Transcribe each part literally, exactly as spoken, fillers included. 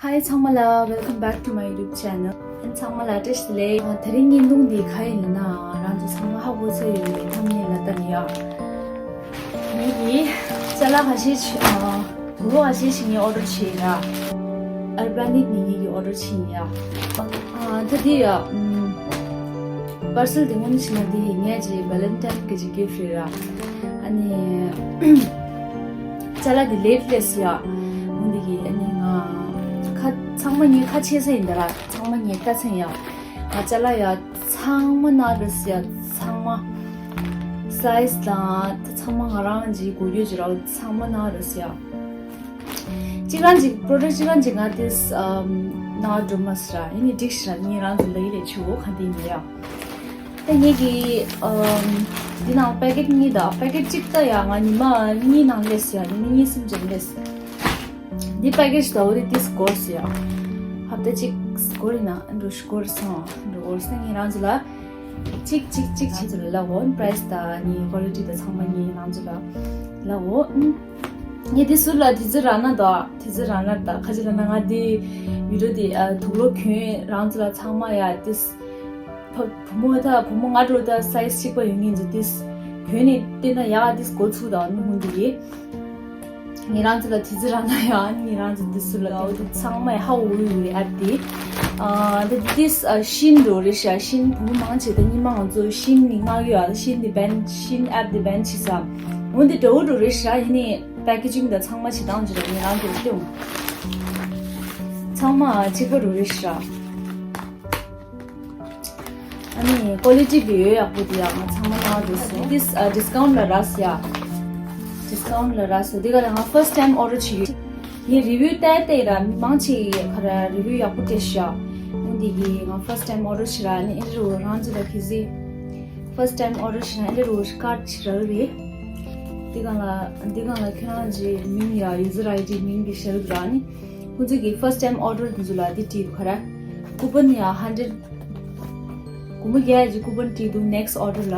Hi ཚང་མ་ལ། Welcome back to my YouTube channel. ཨན་ཚང་མ་ལ་བཀྲ་ཤིས་བདེ་ལེགས། དེ་རིང་བརྙན་ཐུང་འདི་ག་ཡིན་ལབ་ན། རང་ཚོ་ཚང་མ་ཧ་གོ་ཚོད་ཡོད་རེད། ཐམ་ནེལ་ལ་ལྟ་ནས་ཡ། ངེད་ཀྱིས་ཅ་ལག་ཁ་ཤས་ཤིག་ཨ། དུག་ལོག་ཁ་ཤས་ཤིག་ངས་ཨོ་ཌར་བྱས་ཡིན་ཡ། Urbanic ནས་ངེད་ཀྱིས་ཨོ་ཌར་བྱས་ཡིན་ཡ། ཨ། ད་འདི་ཡ། ཨམ། པར་སེལ་དེ་སྔོན་བྱས་ན་འདི་ངས་ཀྱི་Valentine གི་ཅིག་gift རེད་ར། ཨ་ནི། ཅ་ལག་འདི་ལེབ་ལེས་ཡ། འོ་འདི་གི་ཨ་ནི་ང་ཁ་ཚང་མ་ངའི་ཁ་ཕྱེ་ས་ཡིན་ད་ར། ཚང་མ་ངའི་ལྟ་ཚན་ཡ། ང་ཅ་ལག་ཡ་ཚང་མ་ན་རེས་ཡ། ཚང་མ་size དང་ད་ཚང་མ་ང་རང་གི་གོ་རྒྱུ་ཅི་ར་ཚང་མ་ན་རེས་ཡ། གཅིག་རང་གཅིག་product གཅིག་རང་གཅིག་ང་དེས་ཨམ་ན་འགྲོ་མ་སྲ་ཡིན་ནི་འགྲིག་ཤི་ར། ངས་རང་ཚོ་ལ་ཡི་ལས་ཆུ་བོ་ག་དེ་ཡིན་ཡ། ད་ངེད་ཀྱི་ཨམ་འདི་ནང་packet གཉིས་དང་packet གཅིག་ད་ཡ་ང་ཉི་མ་གཉིས་ནང་ལས་ཡ། ཉི་མ་གཉིས་གསུམ་ཅན་ལས། འདི་package ད་འོ་དེ་དེས་སྐོར་སི་ཡ། ཧབ་ད་གཅིག་སྐོར་ཡིན་ན་འགྲོ་སྐོར་སོང་འགྲོ་སྐོར་སོང་ངས་རང་ཚོ་ལ། གཅིག་གཅིག་གཅིག་བྱས་ཚུལ་ལ་འོ་price དང་ནི་quality དང་ཚང་མ་ངས་རང་ཚོ་ལ་ལ་འོ། ངས་དེ་ཟུར་ལ་དེ་ཚོ་རང་ན་དང་དེ་ཚོ་རང་ན་དང་ཁ་ཅིག་ལ་ན་ང་དེ་video དེ་དུག་ལོག་གྱོན་རང་ཚོ་ལ་ཚང་མ་ཡ་དེ་བུ་མོ་ད་བུ་མོ་ང་འགྲོ་ད་size གཅིག་པ་ཡོད་ངེས་ཚོ་དེ་གྱོན་ནས་བལྟས་ན་ཡ་དེ་སྐོར་ཚུགས་དང་ནི་ཧུན་དེ་གི་ངེད་རང་ཚོ་ལ་དེ་ཚོ་རང་ན་ཡང་ངེད་རང་ཚོ་འདི་ཚོ་ལ་འོ་དེ་ཚང་མས་ཧ་འུ་འུ་རེད་ཨ་དེ། ཨ་ད་དེ་ཨ་ཤིན་འགྲོ་རེད་ཤག་ཤིན་བུ་མོ་མང་ཆེ་ད་ཉི་མ་ང་ཚོ་ཤིན་ནི་མངགས་ཡོད་ཨ། ཤིན་དེ་ban ཤིན་app དེ་ban བྱེད་ས། འོ་འདི་འགྲོ་འགྲོ་རེད་ཤག་ཡིན་ནི་packaging དང་ཚང་མ་བྱེད་སྟངས་ཅི་རེད་ངེད་རང་ཚོ་ལ་སྟེ་འོ་ཚང་མ་གཅིག་པ་འགྲོ་རེད་ཤག་ཨ་ནི་quality བི་ཡོད་ཡག་པོ་དེ་ཡག་ང་ཚང་མ་ནང་དུ་སོང་། This ཨ་discount ལ་རག་སོང་ཡ། Discount ལ་རག་སོང་། དེ་ག་ལ་ང་first time order བྱེད་ཡོད། ངས་review བལྟས་བལྟས་ར་མི་མང་ཆེ་ག་ར་review ཡག་པོ་སྤྲད་ཤག་འོ་འདི་གི་ང་first time order བྱེད་ར་ནི་ཨེ་རུ་རང་ཚོ་ལ་གི་ཟི། First time order བྱེད་ན་ཨེ་རུ་card བྱེད་ར་རེད། དེ་ག་ལ་དེ་ག་ལ་ཁྱེད་རང་གི་མིང་ཡ་user ID མིང་གི་བྱེད་ར་ནི། ཁོང་ཚོ་གི་first time order དེ་ཚོ་ལ་དེ་བྲིས་འདུག་ག་ར། coupon ཡ་hundred། སྒོར་མོ་བརྒྱད་ཀྱི་coupon བྲིས་འདུག next order ལ།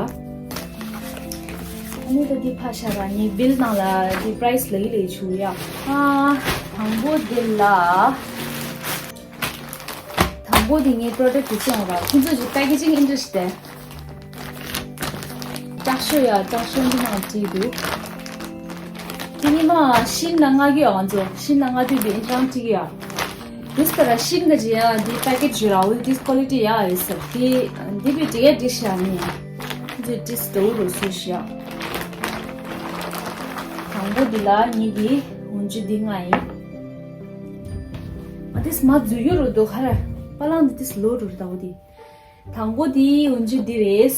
ཨ་ནི་ད་དེ་ཕ་ཤ་ར་ངའི་bill ནང་ལ་དེ་price ལ་ཡི་ལས་ཆུ་ཡ། ཨ། དང་པོ་དེ་ལ། དང་པོ་དེ་ངའི་product དེ་ཅི་ཡང་ར་ཁོང་ཚོ་གི་packaging interest དེ། ལྕགས་ཤོག་ཡ་ལྕགས་ཤོག་འདི་ནང་བྲིས་འདུག་དེ་ཉི་མ་ཤིན་ན་ང་གི་ཡ་ང་ཚོ་ཤིན་ན་ང་དུས་དེ་ཨིན་ཀྲང་བྲིས་ཡ། དུས་ལྟར་ཤིན་ག་ཅི་ཡ་འདི་package ཡོད་ར་འོ་འདི་quality ཡ་ཡོད་ཟེར་དེ་འདི་བི་འདི་ག་འདི་ཤ་ནི་འདི་ཏིས་དོ་རུ་སུ་ཤ། དང་པོ་འདི་ལ་ཉིད་ཀྱི་འོན་ཅུ་འདི་ང་ཡིན། ཨ་ཏིས་མ་འཛུལ་ཡོད་རུ་འདུག་ཧ་ར་པ་ལང་འདི་ཏིས་ལོ་རུ་རུ་ད་འོ་འདི། དང་པོ་དེའི་འོན་ཅུ་འདི་རེད།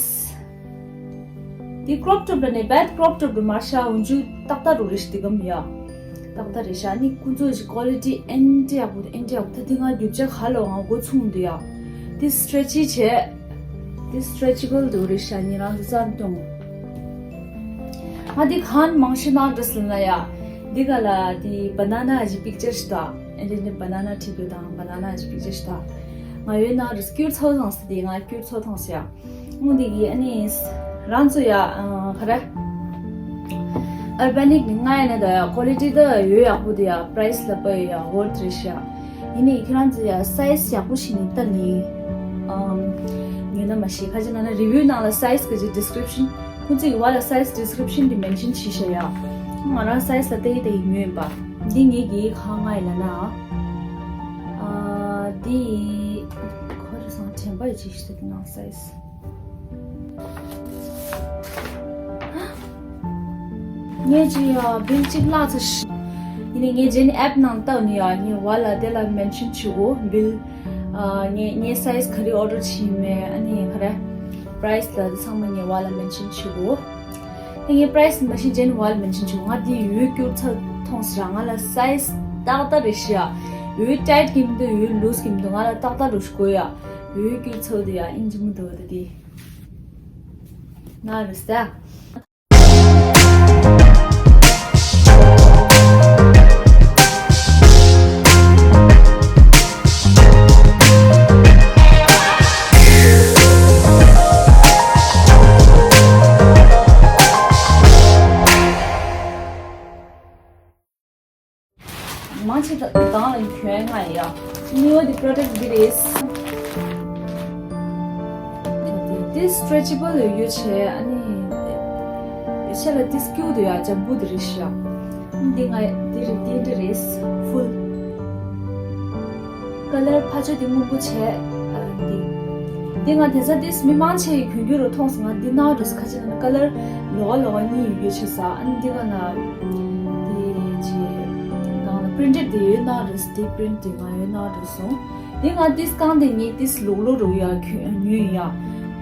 འདི་crop top ལ་ནས་bad crop top ལ་མར་ཤ་འོན་ཅུ་ཏག་ཏག་རུ་རེད་ཤི་དེ་གམ་ཡ། ཏག་ཏག་རེད་ཤ་ནི་ཁོང་ཚོ་ཞིག་quality ཨེན་ཏི་ཡག་པོ་ཨེན་ཏི་ཡག་པོ་ད་དེ་ང་རྒྱུ་ཆ་ག་ལོ་ང་མགོ་ཚུགས་འདུག་ཡ། དེ་stretchy བྱས། དེ་stretchable འདུག་རེད་ཤ་ནི་རང་དུ་རྩ་གཏོང་། ང་དེ་གང་མང་ཤོས་ནང་འདྲ་སོང་ན་ཡ། འདི་ག་ལ་དེ་banana གི་picture ཞིག་དང་ཨེ་འདྲ་འདྲ་banana བྲིས་འདུག་དང་banana གི་picture ཞིག་དང་། ང་ཡོད་ན་རུ་སྐྱུར་ཚོ་ཐང་སི་དེ་ང་སྐྱུར་ཚོ་ཐང་སི་ཡ། ངུ་འདི་གི་ཨ་ནི་རང་ཚོ་ཡ་ཨ་ག་རེ། Urbanic ནི་ང་ཡ་ན་ད་ཡ་quality ད་ཡོད་ཡག་པོ་དེ་ཡ་price ལ་པ་ཡོད་ཡ་worth རེད་ཤ། ཡིན་ནི་ཁྱེད་རང་ཚོ་ཡ་size ཡག་པོ་ཞིག་ནི་ད་ནི་ཨམ་ཉོས་ན་མ་ཤེས་ཁ་ཅིག་ན་ན་review ནང་ལ་size གི་ཅིག་description ཁོང་ཚོ་གི་བ་ལ་size description དེ་mention བྱེད་ཤ་ཡ། ང་རང་size ལ་ལྟ་ཡི་ལྟ་ཡི་ཉོས་ཡིན་པ། འདི་ངེད་ཀྱི་ཁ་ང་ཡི་ལ་ན་ཨ་འདི་ཁོ་རེ་སང་དྲན་པ་ཡི་ཅིག་ཞིག་ད་དེ་ནང་size། ངས་ཅི་ཡ་bill གཅིག་བརླག་ཚར་ཤག་ཡིན་ནའི་ངས་ཇེན་app ནང་བལྟ་ནི་ཡ་ངས་བ་ལ་དེ་ལ་mention བྱེད་དགོས་bill། ཨ་ངས་ངས་size ག་རེ་order བྱས་མེད་ཨ་ནི་ག་རེ་price ལ་དེ་ཚང་མ་ངས་བ་ལ་mention བྱེད་དགོས། ཨ་ངས་price མ་ཤེས་ཇེན་བ་ལ་mention བྱེད་དགོས། ང་དེ་ཡོད་སྐྱུར་ཚ་མཐོང་སྲ་ང་ལ་size ཏག་ཏག་རེད་ཤག་ཡོད་tight གི་མི་འདུག་ཡོད་loose གི་མི་འདུག་ང་ལ་ཏག་ཏག་རུ་ཞིག་དགོས་ཡ། ཡོད་སྐྱུར་ཚ་དེ་ཡ་ཨིན་ཇི་མི་འདུག་ད་དེ། ང་རེད་ས། མང་ཆེ་ད་དང་ལ་གྱོན་ང་ཡི། ཡ། ནིའོ་དེ་པྲོ་ཌག་འདི་རེད། དེ་སི་ཊེ་ཆེ་བལ་ཡོད་ཡོད་བྱས། ཨ་ནི་ཤ་ལ་དེ་སི་ཀིའུ་དུ་ཡ་འཇམ་པོ་དེ་རེད་ཤག་འདི་ང་འདི་རེད། འདི་འདི་རེད། ཕུལ། ཀ་ལར་ཕ་ཆོ་དེ་སྔོན་པོ་བྱས། ཨ་འདི་འདི་ང་དེ་ཚ་དེ་སི་མི་མང་ཆེ་ཡི་གྱོན་གྱོན་རུ་མཐོང་སོང་། ང་འདི་ནང་འགྲོ་སོང་། ཁ་ཆེ་ན་ཀ་ལར་ལོག་ལོག་གཉིས་ཡོད་ཡོད་བྱས་ས། ཨ་ནི་འདི་ག་ན་དེ་ཆེ་གང་ལ་པི་རིན་ཊེཌ་དེ་ཡོད་ནང་འགྲོ་སོང་། དེ་པི་རིན་ཊེཌ་དེ་ང་ཡོད་ནང་འགྲོ་སོང་། དེ་ང་ཏིས་རྐང་དེ་ཉིད་ཏིས་ལོག་ལོག་རུ་ཡ་ཁྱོད་ཉོས་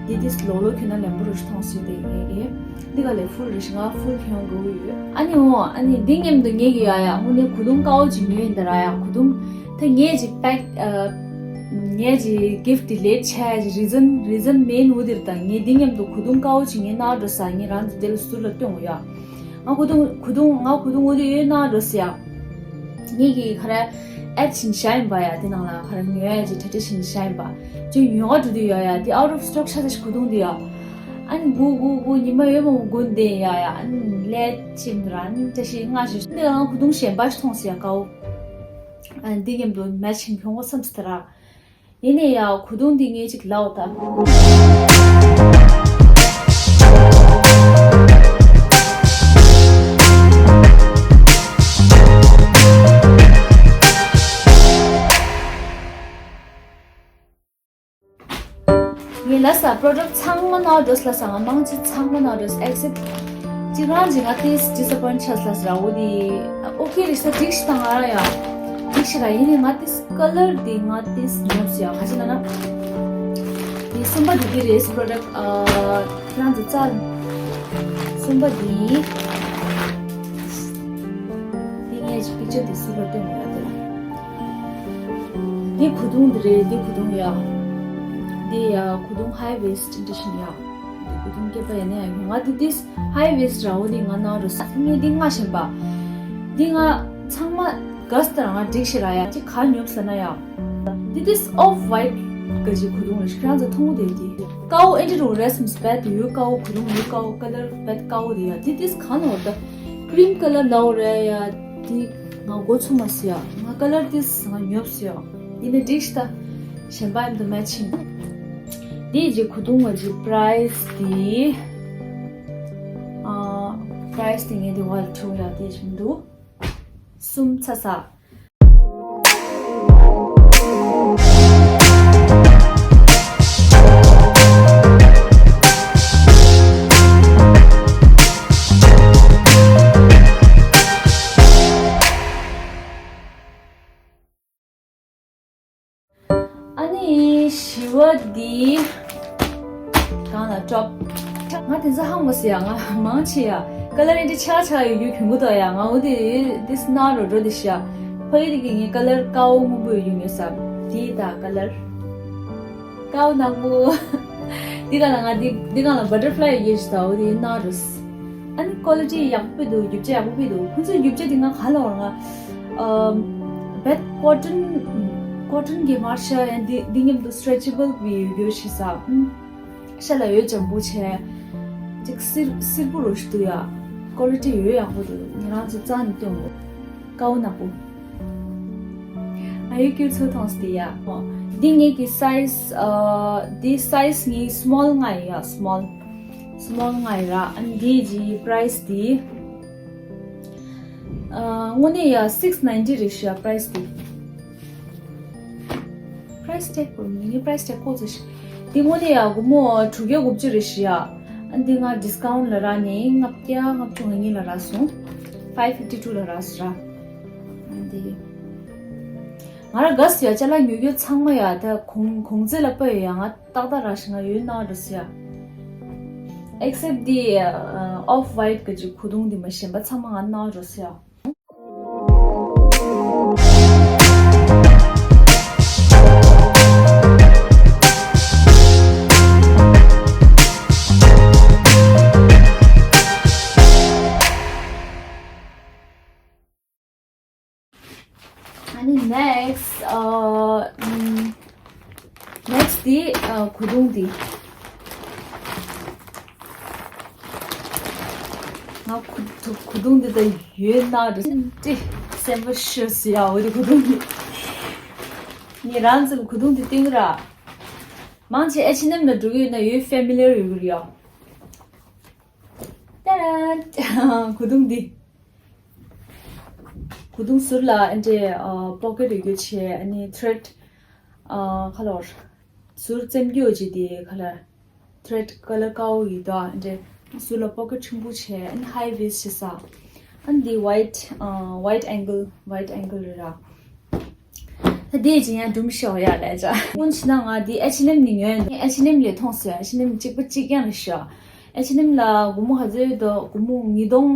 ཡ། དེ་ཏིས་ལོག་ལོག་ཁྱོད་ན་ལེམ་པོ་རུ་ཐོང་སི་དེ་ངེས་གི། འདི་ག་ལས་ཕུལ་རེ་ཤི་ང་ཕུལ་ཁྱོད་འགྲོ་ཡོད། ཨ་ནི་འོ་ཨ་ནི་འདི་མཉམ་དུ་ངེས་གི་ཡ་ཡ། དངོས་གནས་གོས་ཐུང་དཀར་པོ་ཅིག་ཉོས་ཡིན་ད་ར་ཡ། གོས་ཐུང་ད་ངས་ཅིག་པེག་ངས་ཅིག་གིཕ་ཊི་ཌི་ལེ་ཊི་བྱས་ཅིག་རི་ཛན་རི་ཛན་མེན་འུ་དིར་ད་ངས་འདི་མཉམ་དུ་གོས་ཐུང་དཀར་པོ་ཅིག་ངས་ནང་འགྲོ་ས། ངས་རང་ཚོ་དེ་ལ་ཟུར་ལ་སྟོན་འོ་ཡ། ང་གོས་ཐུང་གོས་ཐུང་ང་གོས་ཐུང་འུ་དིར་ཡོད་ནང་འགྲོ་ས་ཡ། ངེད་ཀྱིས་ཁ་ར་ཨེཌ་ཕྱིན་བཞག་ཡིན་པ་ཡ། དེ་ནང་ལ་ཁ་ར་ཉོ་ཡ་ཅིག་གྲ་སྒྲིག་ཕྱིན་བཞག་ཡིན་པ། ཅིག་ཉོ་ག་འགྲོ་དུས་ཡ་ཡ་དེ་out of stock ཆགས་ས་ཞིག་གོས་ཐུང་དེ་ཡ། ཨ་ནི་སྒུག་སྒུག་སྒུག་ཉི་མ་ཡོད་མ་སྒུག་འདི་ཡ་ཡ། ཨ་ནི་ལས་ཕྱིན་ར་ཨ་ནི་བཀྲ་ཤིས་སྔ་ཞིག་འདི་ཡང་གོས་ཐུང་གཞན་པ་ཞིག་མཐོང་སི་ཡ་དཀར་པོ། ཨ་ནི་འདི་མཉམ་དུ་མེ་ཆིང་གྱོན་གོ་བསམ་སི་ད་ར། ཡིན་ནའི་ཡ་གོས་ཐུང་འདི་ངས་ཅིག་ལའོ་ད། ངས་ལ་ས་པྲོ་ཌག་ཚང་མ་ནང་འགྲོ་སི་ལ་ས། ང་མང་ཆེ་ཚང་མ་ནང་འགྲོ་སི། ཨེག་སེབ་ཅིག་རང་ཅིག་ང་ཏིས་ཌི་སི་ཨ་པོའིན་ཊི་ཆགས་སི་ལ་ས་ར། འོ་དེ་ཨོ་ཁེ་རེད་ས། འགྲིག་ཤི་ད་ང་ར་ཡ་འགྲིག་ཤི་ར། ཡིན་ནའི་ང་ཏིས་ཀ་ལར་དེ་ང་ཏིས་ཉོབ་སི་ཡ། ཁ་ཅིག་ན་ན་དེ་གསུམ་པ་དེ་དེ་རེད་པྲོ་ཌག་ཨ་རང་ཚོ་རྩ་གསུམ་པ་དེ་དེ་ངས་ཅིག་པིག་ཅར་དེ་སུ་ལ་སྟོན་མི་ཡ་དེ་ལ། འདི་གོས་ཐུང་འདི་རེད། འདི་གོས་ཐུང་ཡ། འདི་ཡ་གོས་ཐུང་ཧའི་ཝེ་སི་ཊི་འདི་བཞིན་ཡ། འདི་གོས་ཐུང་སྐྱེས་པ་ཡ་ནས་ཡ་ང་འདི་ཏིས་ཧའི་ཝེ་སི་ཊི་ར། འོ་འདི་ང་ནང་རུ་ས། ངས་འདི་ང་བཞིན་པ། འདི་ང་ཚང་མ་ག་སི་ད་ར་ང་འགྲིག་ཤི་ར་ཡ། ཅི་ག་ཉོབ་ས་ན་ཡ། འདི་ཏིས་ཨོཕ་ཝའིཊ་ག་ཅི་གོས་ཐུང་རེད་ཤི། ཁྱེད་རང་ཚོ་མཐོང་གོ་དེ་འདི་དཀར་པོ་ཨེ་འདྲ་རུ་རེས་མི་སི་བེད་ཡོད། དཀར་པོ་གོས་ཐུང་ཡོད། དཀར་པོ་ཀ་ལར་བེད་དཀར་པོ་དེ་ཡ། འདི་ཏིས་ག་ནོར་ད་ཀི་རིམ་ཀ་ལར་ལའོ་རེད་ཡ། དེ་ང་མགོ་ཚུགས་མ་སི་ཡ། ང་ཀ་ལར་དེ་ང་ཉོབ་སི་ཡ། དེ་ནས་འགྲིག་ཤི་ད། གཞན་པ་ཡིན་དུ་མེ་ཆིང་། དེ་རྗེས་གོས་ཐུང་བ་རྗེས་པ་རའི་སི་དེ། ཨ་པ་རའི་སི་དེ་ངས་དེ་བ་ལ་ཁྲིའུ་ཡ་དེ་བཞིན་འདུག་གསུམ་ཚ་ས། ཨ་ནི་བཞི་བ་འདི་གང་ལ་ཊོབ། ང་དེ་ཚོ་ཧང་མ་སི་ཡ། ང་མང་ཆེ་ཡ་ཀ་ལར་ཨེ་འདྲ་ཆགས་ཆགས་ཡོད་རྒྱུ་གྱོན་གོ་ད་ཡ། ང་འོ་དེ་དེ་སི་ན་རོ་འགྲོ་དེ་ཤ། ཕ་ཡི་དེ་གི་ངས་ཀ་ལར་དཀར་པོ་སྔོན་པོ་ཡོད་རྒྱུ་ཉོས་ས། དེ་ད་ཀ་ལར་དཀར་པོ་ནག་པོ། འདི་ག་ལ་ང་འདི་འདི་ག་ལ་བ་ཊར་ཕ་ལའི་ཡོད་ཤི་ད། འོ་དེ་ན་རོ་སི། ཨ་ནི་ཀོ་ལི་ཊི་ཡག་པོ་འདུག་རྒྱུ་ཆ་ཡག་པོ་འདུག་ཁོང་ཚོའི་རྒྱུ་ཆ་དེ་ང་ག་ལ་བར་ང་བེད་ཀོ་ཊོན། ཀོ་ཊོན་གྱི་མར་ཤ་ཡང་འདི་འདི་མཉམ་དུ་སི་ཊེ་ཆེ་བལ་བི་ཡོད་ཤི་ས། ཤ་ལ་ཡོད་འཇམ་པོ་བྱས། ཅིག་སིར་སིར་པོ་རུ་ཞིག་འདུག་ཡ། ཀོ་ལི་ཊི་ཡོད་ཡག་པོ་འདུག་ང་རང་ཚོ་རྩ་ནས་སྟོན་དགོས། དཀར་པོ་ནག་པོ། ཨ་ཡོད་ཀྱི་ཚོ་མཐོང་སྟེ་ཡ། འདི་ངེད་ཀྱི་སའི་ཛི། འདི་སའི་ཛི་ངའི་སི་མོལ་ལྔ་ཡིན་ཡ། སི་མོལ། སི་མོལ་ལྔ་ཡིན་ར། ཨ་ནི་འདི་གི་པ་རའི་སི་འདི། ཨ་དངོས་གནས་ཡ་སིག་སི་ནའིན་ཊི་རེད་ཤི་ཡ་པ་རའི་སི་འདི། པ་རའི་སི་ཊེག་པོ་མིན་ནི་པ་རའི་སི་ཊེག་ཁོ་ཚོ་ཤི། འདི་དངོས་གནས་ཡ་སྒོར་མོ་དྲུག་བརྒྱ་དགུ་བཅུ་རེད་ཤི་ཡ། ཨ་འདི་ང་ཌི་སི་ཀའུན་ཊི་ལ་རག་ནས་ལྔ་བརྒྱ་ལྔ་བཅུ་ང་གཉིས་ལ་རག་སོང་། ཕའིབ་ཕིབ་ཊི་ཊུ་ལ་རག་སོང་ར། ཨ་འདི། ང་ར་ག་སི་ཡ་ཅ་ལག་ཉོ་རྒྱུ་ཚང་མ་ཡ་ད་གོང་གོང་ཚད་ལ་པ་ཡོད་ཡ། ང་ཏག་ཏག་ར་ཞིག་ང་ཡོད་ན་འགྲོ་སི་ཡ། ཨེག་སེབ་དི་ཨོཕ་ཝའིཊ་གི་ཅིག་གོས་ཐུང་དེ་མ་གཞན་པ་ཚང་མ་ང་ན་འགྲོ་སི་ཡ། ཨ་ནི་ནེག་སི་ཨ་ནེག་སི་དེ་ཨ་གོས་ཐུང་དེ། ང་གོས་ཐུང་གོས་ཐུང་དེ་ད་ཡོད་ན་རེད་ཅེས་སེམས་པ་ཤོར་སི་ཡ། འོ་དེ་གོས་ཐུང་དེ། ངས་རང་ཚོ་གི་གོས་ཐུང་དེ་སྟོན་གི་ར། མང་ཆེ་ཨེཆ་ཨེན་ཨེམ་ལ་འགྲོ་གི་ཡོད་ན་ཡོད་ཕེ་མི་ལི་ཡར་ཡོད་གི་རེད་ཡ། ཏན་ཏན། གོས་ཐུང་འདི། གོས་ཐུང་ཟུར་ལ་ཨ་འདྲས་པོ་ཀེ་ཊི་ཡོད་རྒྱུ་བྱས། ཨ་ནི་ཐི་རེཌ་ཁ་ལོར་ཟུར་བཙེམ་རྒྱུ་བྱས་དེ་ཁ་ལ་ཐི་རེཌ་ཀ་ལར་དཀར་པོ་ཡོད་དོ། ཨ་འདྲས་ཟུར་ལ་པོ་ཀེ་ཊི་ཆེན་པོ་བྱས། ཨ་ནི་ཧའི་ཝེ་སི་ཊི་བྱས་ས། ཨ་ནི་འདི་ཝའིཊ་ཝའིཊ་ཨེང་གལ་ཝའིཊ་ཨེང་གལ་རེད་ར། ད་དེ་ཅི་ཡང་སྒྲུང་ཤོག་ཡ་ལས་ཅག་དངོས་གནས་ང་འདི་ཨེཆ་ཨེན་ཨེམ་ནས་ཉོས་ནས། ཨེཆ་ཨེན་ཨེམ་ལས་མཐོང་སོང་ཡ། ཨེཆ་ཨེན་ཨེམ་གཅིག་པ་གཅིག་རྐྱང་རེད་ཤག་ཨེཆ་ཨེན་ཨེམ་ལ་སྒོར་མོ་ག་ཚོད་འདུག་སྒོར་མོ་ཉིས་སྟོང་།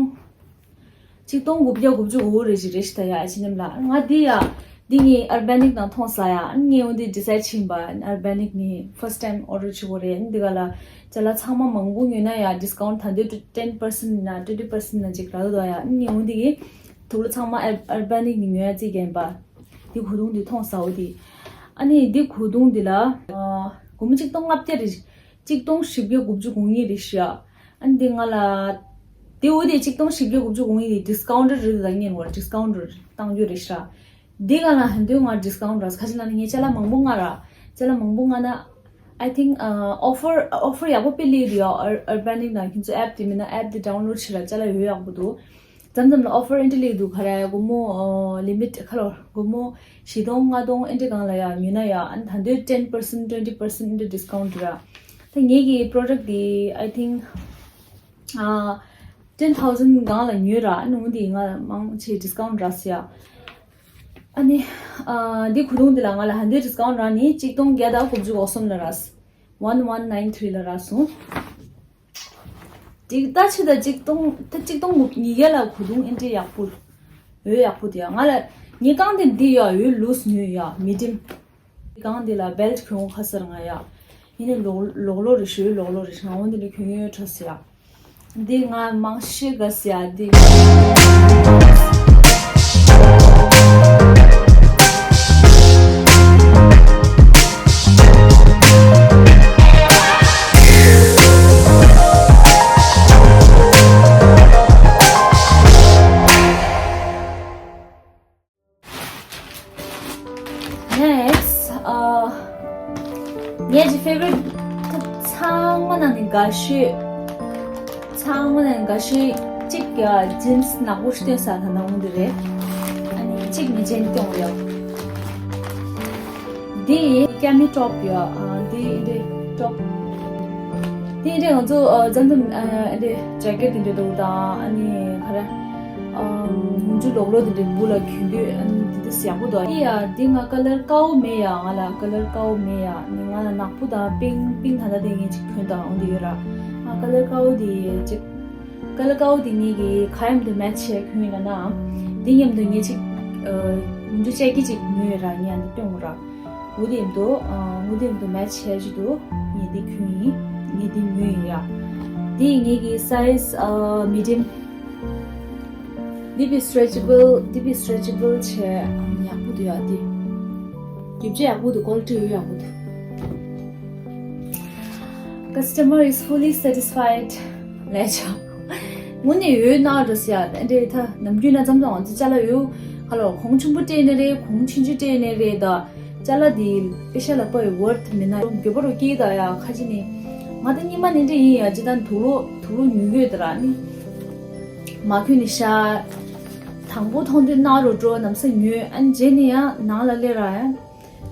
ཆིག་སྟོང་དགུ་བརྒྱ་དགུ་བཅུ་གོ་དགུ་རེ་ཞིག་རེད་ཤག་ད་ཡ་ཨེཆ་ཨེན་ཨེམ་ལ། ང་འདི་ཡ་འདི་ངས་ཨར་བེ་ནིག་ནང་མཐོང་ས་ཡ། ངས་འོ་འདི་ཌི་སའིཌ་ཕྱིན་པ། ཨར་བེ་ནིག་ནས་ཕར་སི་ཊི་ཊའིམ་ཨོ་ཌར་བྱེད་དགོས་རེད། འདི་ག་ལ་ཅ་ལག་ཚང་མ་མང་པོ་ཉོས་ན་ཡ་ཌི་སི་ཀའུན་ཊི་ད་འདོད་ཊེན་པར་སེན་ཊི་ན་ཊུ་ཝེན་ཊི་པར་སེན་ཊི་ན་ཅིག་རག་འདུག་ཡ། ངས་འོ་འདི་གི་དུག་ལོག་ཚང་མ་ཨར་བེ་ནིག་ནས་ཉོ་ཡ་རྩིས་རྒྱག་པ། འདི་གོས་ཐུང་འདི་མཐོང་ས་འོ་འདི། ཨ་ནི་འདི་གོས་ཐུང་འདི་ལ་སྒོར་མོ་ཆིག་སྟོང་ལྔ་བརྒྱ་རེད། ཆིག་སྟོང་བཞི་བརྒྱ་དགུ་བཅུ་གོ་གཉིས་རེད་ཤག་ཨ་ནི་འདི་ང་ལ་འདི་འོ་འདི་ཆིག་སྟོང་བཞི་བརྒྱ་དགུ་བཅུ་གོ་གཉིས་འདི་ཌི་སི་ཀའུན་ཊི་རེད་ད། ངས་ངོ་ཌི་སི་ཀའུན་ཊི་བཏང་རྒྱུ་རེད་ཤག་འདི་ག་ལ་ཧན་དུ་ང་ཌི་སི་ཀའུན་ཊི་རག་ཁ་ཅིག་ལ་ནི་ངས་ཅ་ལག་མང་པོ་མངགས་ར། ཅ་ལག་མང་པོ་མངགས་ན་I think ཨོ་ཕར་ཨོ་ཕར་ཡག་པོ་དཔེ་སླེབས་འདུག་ཡ། ཨར་ཨར་བེ་ནིག་ནང་ཁྱེད་ཚོ་ཨེབ་དེ་མིན་ན་ཨེབ་དེ་ཌའུན་ལོཌ་བྱེད་ར། ཅ་ལག་ཡོད་ཡག་པོ་འདུག་མཚམས་མཚམས་ལ་ཨོ་ཕར་ཨེ་འདྲ་སླེབས་འདུག་ག་རེ། སྒོར་མོ་ལི་མིཊ་ཁ་ལོར་སྒོར་མོ་བཞི་སྟོང་ལྔ་སྟོང་ཨེ་འདྲ་སྒང་ལ་ཡ་ཉོས་ན་ཡ། ཨ་ནི་ད་འདོད་ཊེན་པར་སེན་ཊི་ཊུ་ཝེན་ཊི་པར་སེན་ཊི་ཨེ་འདྲ་ཌི་སི་ཀའུན་ཊི་ར། ད་ངེད་ཀྱི་པྲོ་ཌག་དེ་I think ཨ་ཊེན་ཐའུ་ཟན་སྒང་ལ་ཉོས་ར། ཨ་ནི་འོ་འདི་ང་མང་ཆེ་ཌི་སི་ཀའུན་ཊི་རག་སོང་ཡ། ཨ་ནི་ཨ་འདི་གོས་ཐུང་འདི་ལ་ང་ལ་ཧན་དུ་ཌི་སི་ཀའུན་ཊི་རག་ནི་ཆིག་སྟོང་བརྒྱ་དང་དགུ་བཅུ་གོ་གསུམ་ལ་རག་སོང་། ཝན་ཝན་ནའིན་ཐི་རི་ལ་རག་སོང་། འདི་ལྟ་ཆེ་ད་ཆིག་སྟོང་ད་ཆིག་སྟོང་ཉིས་བརྒྱ་ལ་གོས་ཐུང་ཨེ་འདྲ་ཡག་པོ། འོ་ཡག་པོ་དེ་ཡ། ང་ལ་ངའི་རྐང་དེ་འདི་ཡ་འོ་ལུས་ཉོས་ཡ་མི་ཌིམ། རྐང་འདི་ལ་བེལ་ཊི་གྱོན་ཁ་སར་ང་ཡ། ཡིན་ནི་ལོག་ལོག་ལོ་རེ་ཞུ་ལོག་ལོ་རེ་ཞུ་ང་འོ་འདི་ལ་གྱོན་ཡོད་ཁྲོ་སི་ཡ། འདི་ང་མང་ཤོས་ག་སི་ཡ་འདི། Next ཨ་ངའི་ཕེ་ཝ་རི་ཊི་ཚང་མ་ནང་ནས་དགའ་ཤོས། ཚང་མ་ནང་ནས་དགའ་ཤོས་གཅིག་ཡ་ཇིན་སི་ནག་པོ་སྟོན་ས་ད་ནང་འདི་རེད། ཨ་ནི་གཅིག་ནི་ཇེན་ཏོང་ཡ། འདི་ཀེ་མི་ཊོབ་ཡ། ཨ་འདི་འདི་ཊོབ། དེ་འདྲ་ང་ཚོ་ཨ་འཛམ་འཛམ་ཨ་འདྲ་ཇེ་ཀེཊ་དེ་འདྲ་འདུག་དང་ཨ་ནི་ག་རེ་ཨ་ཉུང་ཆུ་ལོག་ལོག་དེ་འདྲ་སྦུག་ལ་གྱོན་དུས་ཨ་ནི་དེ་འདྲ་ཡག་པོ་འདུག་ཨ་ཡ་དེ་ང་ཀ་ལར་དཀར་པོ་མེད་ཡ། ང་ལ་ཀ་ལར་དཀར་པོ་མེད་ཡ། ནི་ང་ལ་ནག་པོ་དང་པིང་པིང་ད་ལྟ་དེ་ངས་ཅིག་གྱོན་དང་འོང་དེ་ཡོད་ར། ང་ཀ་ལར་དཀར་པོ་དེ་ཅིག་ཀ་ལར་དཀར་པོ་དེ་ངས་གི་ག་ཡམ་དུ་མེ་ཆི་བྱས་གྱོན་ཡོད་ན་དེ་མཉམ་དུ་ངས་ཅིག་ཨ་ཉུང་ཆུ་ཅེ་ཀི་ཅིག་ཉོས་ཡོད་ར། ངས་ཨ་འདི་སྟོན་དགོས་ར། འོ་དེ་འདུག་ཨ་འོ་དེ་འདུག་མེ་ཆི་བྱས་ཅི་འདུག་ངས་འདི་གྱོན་ཡིན། ངས་འདི་ཉོས་ཡིན་ཡ། འདི་ངས་གི་སའི་ཛི་ཨ་མི་ཌིམ། འདི་བི་སི་ཊེ་ཆེ་བལ། འདི་བི་སི་ཊེ་ཆེ་བལ་བྱས་ཨ་ཡག་པོ་འདུག་ཡ། འདི་རྒྱུ་ཆ་ཡག་པོ་འདུག་ཀོ་ལི་ཊི་ཡོད་ཡག་པོ་འདུག Customer is fully satisfied ལས་ཆོག་དངོས་གནས་ཡོད་ན་འགྲོ་ཟེར་ཡ། འདྲེ་ད་ནམ་རྒྱུན་ན་ཙམ་ཙམ་ང་ཚོ་ཅ་ལག་ཡོད་ཧ་ལོ། གོང་ཆེན་པོ་སྤྲད་ནི་རེད། གོང་ཆུང་ཆུང་སྤྲད་ནི་རེད་ད། ཅ་ལག་འདི་པེ་ཤ་ལ་པའི་ཝར་ཐི་མེད་ན་འགྱོད་པ་རུ་སྐྱེས་ད་ཡ། ཁ་ཅིག་ནི་ང་ད་སྙིང་མ་ནི་འདྲ་ཡིན་ཡ། ཅི་ད་དུག་ལོག་དུག་ལོག་ཉོས་ཡོད་ད་ར་ནི། མ་གྱོན་ནི་ཤ། དང་པོ་མཐོང་དུས་ནག་རུ་འགྲོ་ནམ་ས་ཉོས། ཨ་ནི་རྗེས་ནི་ཡ་ནང་ལ་སླེབས་ར་ཡ།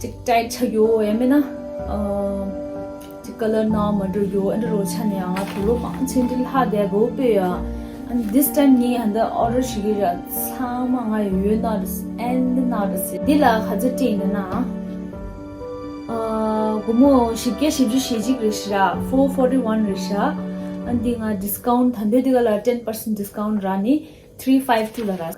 ཅིག་ཊའིཊ་ཆགས་ཡོད་ཡང་མིན་ན། ཨ་ཅིག་ཀ་ལར་ནང་མ་འགྲོ་ཡོད། ཨ་འདྲ་རོ་ཆ་ནས་ཡང་ང་དུག་ལོག་མང་ཆེན་འདི་ལྷག་བསྡད་དགོས་པས་ཡ། And this time ངས་ཧ་འདི་ཨོ་ཌར་བྱེད་ཀྱི་ར། ཚང་མ་ང་ཡོད་ན་རེད། ཨེན་ན་རེད། འདི་ལ་ག་ཚོད་སྤྲད་ཡིན་ན། ཨ་སྒོར་མོ་བཞི་བརྒྱ་བཞི་བཅུ་ཞེ་གཅིག་རེད་ཤག four forty one རེད་ཤག་ཨ་འདི་ང་ཌི་སི་ཀའུན་ཊི་ད་འདོད་འདི་ག་ལ་ten percent discount རག་ནི། Three five two ལ་རག་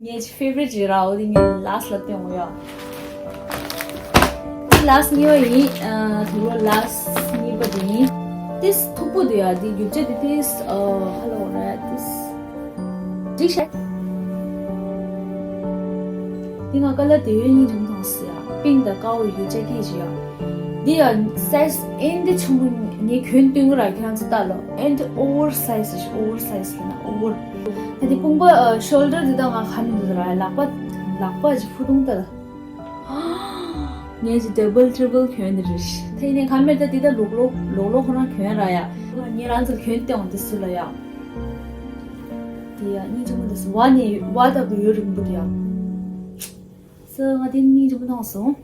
ངའི་ཕེ་ཝ་རི་ཊི་ཅིག་ར། འོ་དེ་ངས་ལཱ་སི་ཊི་ལ་སྟོན་འོ་ཡ། འདི་ལཱ་སི་ཊི་གཉིས་པ་ཡིན། ཨ་དུག་ལོག་ལཱ་སི་ཊི་གཉིས་པ་དེ་ཡིན། ཏིས་མཐུག་པོ་འདུག་ཡ། འདི་རྒྱུ་ཆ་འདི་ཏིས་ཨ་ཧ་ལོ་རེད་ཏིས། འགྲིག་ཤག་འདི་ང་ཀ་ལར་དེ་ཡོད་སྙིང་རྗེ་མོ་མཐོང་སོང་ཡ། པིང་དང་དཀར་པོ་ཡོད་ཅེ་ཀི་ཞིག་ཡ། འདི་ཡ་སའི་ཛི་ཨེ་འདི་ཆུང་ངུ་ངས་གྱོན་སྟོན་གི་ར། ཁྱེད་རང་ཚོ་ལྟ་ལོ། ཨེ་འདི་ཨོ་ཝར་སའི་ཛི་ཞིག་ཨོ་ཝར་སའི་ཛི་ལ་ན་ཨོ་ཝར། ད་འདི་དཔུང་པ་ཤོལ་ཌར་འདི་དག་ང་ག་ནས་འདུག་ར། ལག་པ་ལག་པ་ཅིག་ཕུ་ཐུང་ལྟ་ལ། ངས་ཅིག་ཌ་བལ་ཊི་རི་པལ་གྱོན་འདི་རེད། ད་ཡིན་ནའི་ག་མེད་ད་འདི་ད་ལོག་ལོག་ལོག་ལོག་ཁོ་རང་གྱོན་ར་ཡ། ངས་རང་ཚོར་གྱོན་སྟོན་འོང་འདི་སུ་ལ་ཡ། འདི་ཡ་སྙིང་རྗེ་མོ་འདི་སུ་བ་ནས་བ་ལྟ་བུ་ཡོད་རིང་པོ་འདི་ཡ། སོ་ང་དེ་སྙིང་རྗེ་པོ་མཐོང་སོང་།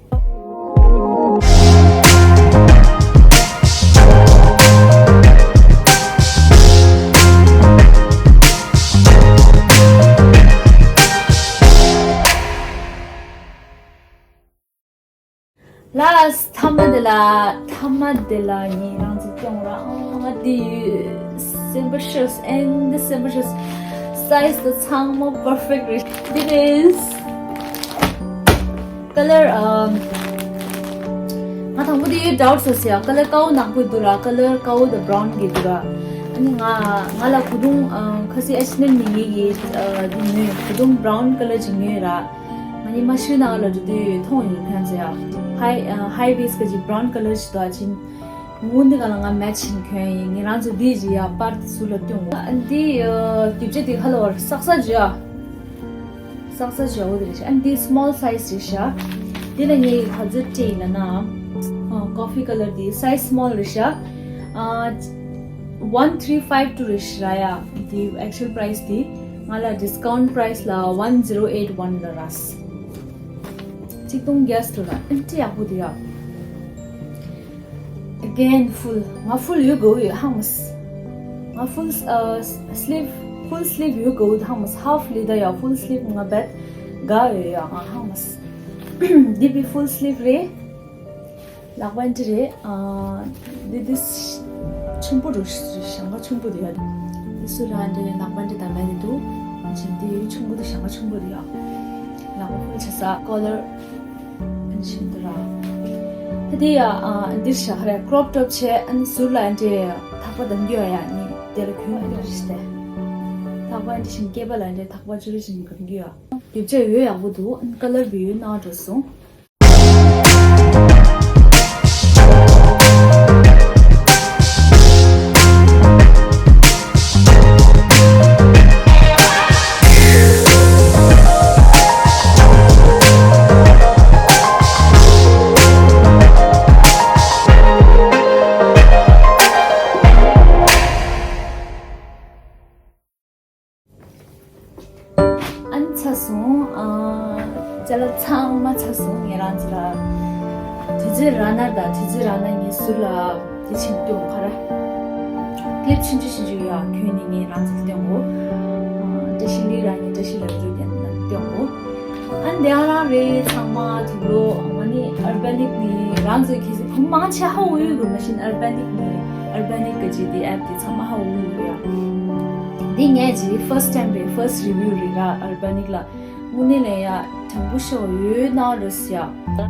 ལགས་མཐའ་མ་དེ་ལ་མཐའ་མ་དེ་ལ་ངས་རང་ཚོ་སྐྱོང་ར། ཨང་ང་དེ་ཡོད། སེམས་པ་ཤོས་ཨེན་ཌི་སེམས་པ་ཤོས། སའི་ཛི་དང་ཚང་མ་པར་ཕེག་རེད། འདི་རེད། ཀ་ལར་ཨམ། ང་དང་པོ་དེ་ཡོད་ཌའུ་ཊི་ཟེར་ཡ། ཀ་ལར་དཀར་པོ་ནག་པོ་འདུག་ར། ཀ་ལར་དཀར་པོ་དང་བྷ་རའུན་གྱི་འདུག་ར། ཨ་ནི་ང་ང་ལ་གོས་ཐུང་ཨ་ཁ་སང་ཨེ་ཆི་ཨེན་ཨེམ་ནས་ངེད་ཀྱི་ཨ་འདི་ཉོས། གོས་ཐུང་བྷ་རའུན་ཀ་ལར་ཅིག་ཉོས་ར། ང་གཉིས་མ་ཤི་ནང་ལ་འགྲོ་དུས་མཐོང་ཡོད་ཁན་ཟེར་ཡ། ཧའི་ཨ་ཧའི་ཝེ་སི་ཊི་ག་ཅིག་བྷ་རའུན་ཀ་ལར་ཞིག་འདུག་ཨ་ཅིན། ངུ་འདི་ག་ལ་ང་མེ་ཆི་ཅིག་གྱོན་ཡིན། ངེད་རང་ཚོ་འདི་ཅིག་ཡ་པར་དེ་ཟུར་ལ་སྟོན་གོ། ཨ་འདི་ཨ་རྒྱུ་ཆ་དེ་ཁ་ལ་བར་སག་ས་ཅིག་ཡ། སག་ས་ཅིག་ཡ་འོ་དེ་རེད་ཤག་ཨ་འདི་སི་མོལ་སའི་ཛི་རེད་ཤག་འདི་ལ་ངས་ག་ཚོད་སྤྲད་ཡིན་ལ་ན། ཨ་ཀོ་ཕི་ཀ་ལར་འདི་སའི་ཛི་སི་མོལ་རེད་ཤག་ཨ་ཝན་ཐི་རི་ཕའིབ་ཊུ་རེད་ཤག་ར་ཡ། འདི་ཨེག་ཅུ་ཨལ་པ་རའིས་འདི་ང་ལ་ཌིས་ཀའུན་ཊི་པ་རའིས་ལ་ཝན་ཛི་རོ་ཨེཊ་ཝན་ལ་རག་གཅིག་སྟོང་བརྒྱད་སྟོང་ལ་ཨེ་འདྲ་ཡག་པོ་འདུག་ཡ། Again full. ང་ཕུལ་ཡོད་དགོས་ཡོད་ཧང་མ་སི། ང་ཕུལ་ཨ་སི་ལིབ་ཕུལ་སི་ལིབ་ཡོད་དགོས་ཡོད་ཧང་མ་སི། ཧཱབ་ལི་ད་ཡ་ཕུལ་སི་ལིབ་ང་བེད་དགའ་ཡོད་ཡ་ང་ཧང་མ་སི། འདི་བི་ཕུལ་སི་ལིབ་རེད། ལག་པ་འདི་རེད། ཨ་འདི་འདི་ཆེན་པོ་རུ་ཞང་ཁ་ཆེན་པོ་རེད་ཡ། འདི་སུ་ར་འདི་ལག་པ་འདི་དང་མེད་འདུག་ཅིང་འདི་ཆུང་པོ་དེ་ཞང་ཁ་ཆུང་པོ་རེད་ཡ། ལག་པ་ཕུལ་བྱེད་ས་ཀོ་ལར། ཨན་ཤིན་ཏུ་ར། ཧ་དེ་ཡ་ཨ་འདིར་ཤ་ཧ་ར་ཀྲོབ་ཀྲོབ་བྱས་ཨན་ཟུར་ལ་ཨན་ཏེ་ཐག་པ་གདམ་རྒྱུ་ཡ་ནི་དེ་ལ་གུན་ཨན་ཏེ་རིས་ཏེ། ཐག་པ་ཨན་ཏེ་ཤིན་སྐེད་པ་ལ་ཨན་ཏེ་ཐག་པ་ཅུ་རི་ཤིན་གདམ་རྒྱུ་ཡ། རྒྱབ་ཆ་ཡོད་ཡག་པོ་འདུག་ཨན་ཀ་ལར་བི་ཡོད་ནང་འགྲོ་སོང་། ཨ་ནི་ཚར་སོང་། ཨ་ཅ་ལག་ཚང་མ་ཚར་སོང་། ངེད་རང་ཚོ་ལ་དུས་ཚོད་རག་ན་དང་དུས་ཚོད་རག་ན་ངས་ཟུར་ལ་དེ་ཕྱིན་སྟོན་གོ་ར། ཀི་ལིབ་ཆུང་ཆུང་ཆུང་ཆུང་ཡང་གྱོན་ནས་ངས་རང་ཚོ་ལ་སྟོན་གོ། ཨ་བཀྲ་ཤིས་ལི་ར་ངས་བཀྲ་ཤིས་ལ་བི་ཌིའོ་བསྟན་ན་སྟོན་གོ། ཨ་ནི་དེ་ཨ་རང་རེད་ཚང་མ་དུག་ལོག་ང་ནི་ཨར་བེ་ནིག་ནི་རང་ཚོའི་གལ་སྲིད་བུ་མང་ཆེ་ཧ་འུ་ཡུ་རུ་མ་ཤིན་ཨར་བེ་ནིག་ནི་ཨར་བེ་ནིག་གི་ཇི་དེ་ཨེབ་དེ་ཚང་མ་ཧ་འུ་ཡུ་རུ་ཡ། འདི་ངས་ཀྱི་first time རེད། first review རེད་ར། ཨར་བེ་ནིག་ལ་དངོས་གནས་ལས་ཡ་དྲང་པོ་ཤོག་ཡོད་ན་རོ་སི་ཡ།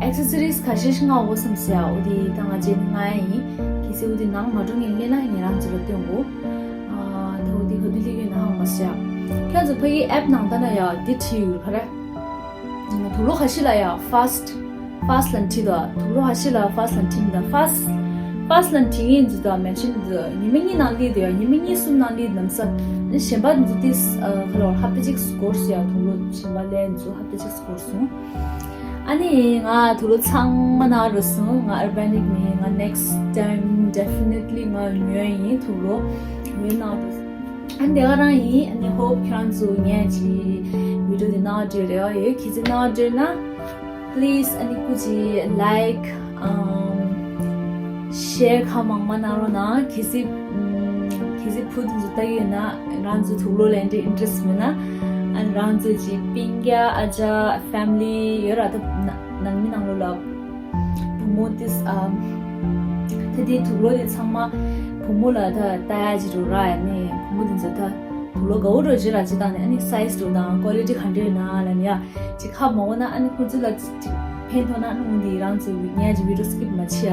ཨེག་སེ་སི་རིས་ཁ་ཤས་ཤིག་མངགས་འོ་བསམ་སི་ཡ། འོ་དེ་ད་ང་བྱས་ནི་ང་ཡ་ཡིན། གལ་སྲིད་འོ་དེ་ནང་མ་འགྲོ་ངས་སླེབས་ན་ངས་རང་ཚོ་ལ་སྟོན་གོ། ཨ་ད་འོ་དེ་ག་དུས་སླེབས་ཡོད་ན་ཧ་མ་སི་ཡ། ཁྱོད་ཚོ་ཕ་གི་ཨེབ་ནང་ལྟ་ན་ཡ་དེ་བྲིས་ཡོད་ཕ་ར། དུག་ལོག་ཁ་ཤས་ལ་ཡ་ཕ་སི་ཊི་ཕ་སི་ཊི་ལན་ཁྲིད་དོ། དུག་ལོག་ཁ་ཤས་ལ་ཕ་སི་ཊི་ལན་ཁྲིད་མི་དང་ཕ་སི་ཕ་སི་ཊི་ལན་ཁྲིད་ངེས་འཛུལ་དང་མེན་ཤིན་འཛུལ་ཉི་མ་གཉིས་ནང་སླེབས་དོ་ཡ། ཉི་མ་གཉིས་གསུམ་ནང་སླེབས་ནམ་ས་གཞན་པ་འཛུལ་ཏེ་ཁ་ལོ་ཧབ་ཏེ་གཅིག་སྐོར་སུ་ཡ། དུག་ལོག་གཞན་པ་ལས་འཛུལ་ཧབ་ཏེ་གཅིག་སྐོར་སོང་། ཨ་ནི་ང་དུག་ལོག་ཚང་མ་ནང་རུ་སོང་། ང་ཨར་བེ་ནིག་ནི་ང་next time definitely ང་ཉོ་ཡིན། དུག་ལོག་ཉོ་ནང་རུ་སོང་། ཨ་ནི་དེ་ག་རང་ཡིན། ཨ་ནི་ཧོབ་ཁྱེད་རང་ཚོ་ངས་ཀྱི་བི་ཌིའོ་དེ་ནང་བྲིས་རེ་བ་ཡོད། གལ་སྲིད་ནང་བྲིས་ན་please ཨ་ནི་སྐུ་མཁྱེན་like ཨམ་share ཁ་མང་མང་གནང་རོགས་གནང་། གལ་སྲིད་ཨམ་གལ་སྲིད་བུ་དེ་ཚོ་ལྟ་གི་ཡོད་ན་རང་ཚོ་དུག་ལོག་ལེན་དེ་interest མེད་ན་ཨ་ནི་རང་ཚོ་ཀྱི་སྤུན་ཀྱག་ཨ་ཅག་family ཡོད་ར། ད་ནང་མི་ནང་ལོགས་ལ་བུ་མོ་ཏིས་ཨམ་ད་དེ་དུག་ལོག་དེ་ཚང་མ་བུ་མོ་ལ་ད་ལྟ་ཡ་ཅིག་རུ་ར། ཡ་ནི་བུ་མོ་དེ་ཚོ་ད་དུག་ལོག་ག་འུ་རུ་ཅི་ར་ཅི་དང་ནི་ཨ་ནི་size རུ་དང་quality ག་འདྲ་ཡོད་ན་ལ་ནི་ཡ་ཅིག་ཁ་མ་འོ་ན་ཨ་ནི་ཁོ་ཚོ་ལ་ཅིག་ཕན་ཐོགས་ན་ཨ་ནི་འུ་འདི་རང་ཚོ་ངས་ཅིག་video skip མ་བྱེད་ཡ།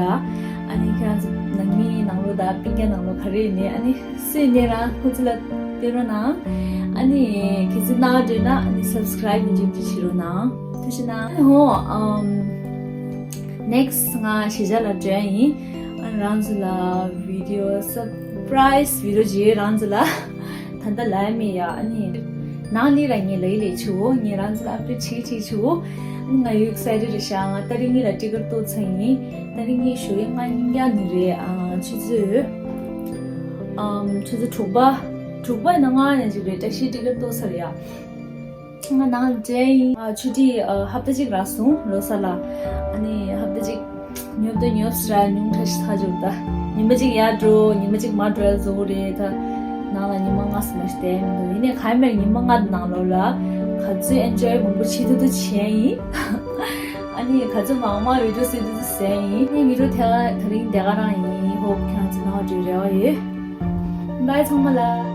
ཨ་ནི་ཁྱེད་རང་ཚོ་ནང་མི་ནང་ལོགས་ད་སྤུན་ཀྱག་ནང་ལོགས་ག་རེ་ཡིན་ནི་ཨ་ནི་སུས་ནི་རང་ཁོ་ཚོ་ལ་སྟེར་རོགས་གནང་། ཨ་ནི་གལ་སྲིད་གནང་འདོད་ན་ཨ་ནི་subscribe ནི་རྗེས་འཇུག་བྱེད་རོགས་གནང་། ཐུགས་རྗེ་གནང་། ཨ་ནི་ཧོ་ཨམ་ Next ང་གཞིས་ཆགས་ལ་འགྲོ་ཡ་ཡིན། ཨ་ནི་རང་ཚོ་ལ་video surprise video ཅིག་རང་ཚོ་ལ་ད་ལྟ་ལབ་ཡ་མེད་ཡ། ཨ་ནི་ནང་ལི་ར་ངས་ལ་ཡི་ལས་ཆུ་བོ་ངས་རང་ཚོ་ལ་update བྱེད་ཀྱི་བྱེད་ཀྱི་ཆུ་བོ། ཨ་ནི་ང་ཡོད་excited རེད་ཤག་ང་ཏ་རིག་གཉིས་ལ་ticket ཏོག་ཚར་ཡིན། ཏ་རིག་གཉིས་ཞོགས་ཀས་ལྔ་ཉིན་རྒྱག་ནི་རེད། ཨ་ཆུ་ཚོད་ཨམ་ཆུ་ཚོད་དྲུག་པ་དྲུག་པ་ཡིན་ན་ལྔ་ནས་ཅིག་རེད། བཀྲ་ཤིས་ticket ཏོག་ཚར་ཡ། ང་ནང་ལ་འགྲོ་ཡིན། ཨ་ཆུ་ཊི་ཨ་ཧབ་ཏ་གཅིག་རག་སོང་ལོ་གསར་ལ། ཨ་ནི་ཧབ་ཏ་གཅིག་ཉོབ་དང་ཉོབ་སི་ར་ཉུང་ཁྲ་ཞིག་ཐག་ཆོད་ད། ཉི་མ་གཅིག་ཡར་འགྲོ་ཉི་མ་གཅིག་མར་འགྲོ་ཡ་བཟོ་གི་རེད་ད། ནང་ལ་ཉི་མ་ལྔ་ཙམ་ཞིག་བསྡད་མི་འདུག་ཡིན་ནའི་ག་ཡིན་པ་ཉི་མ་ལྔ་དེ་ནང་ལོགས་ལ་ག་ཚོད་enjoy མང་པོ་བྱེད་ཐུབ་ཐུབ་བྱས་ཡིན། ཨ་ནི་ག་ཚོད་མང་མང་video བཟོ་ཐུབ་ཐུབ་བཟོས་ཡིན། ཨ་ནི་video དེ་ག་དེ་རིང་དེ་ག་རང་ཡིན། Hope ཁྱེད་རང་ཚོ་ནང་འགྲོ་རེ་བ་ཡོད། Bye ཚང་མ་ལ།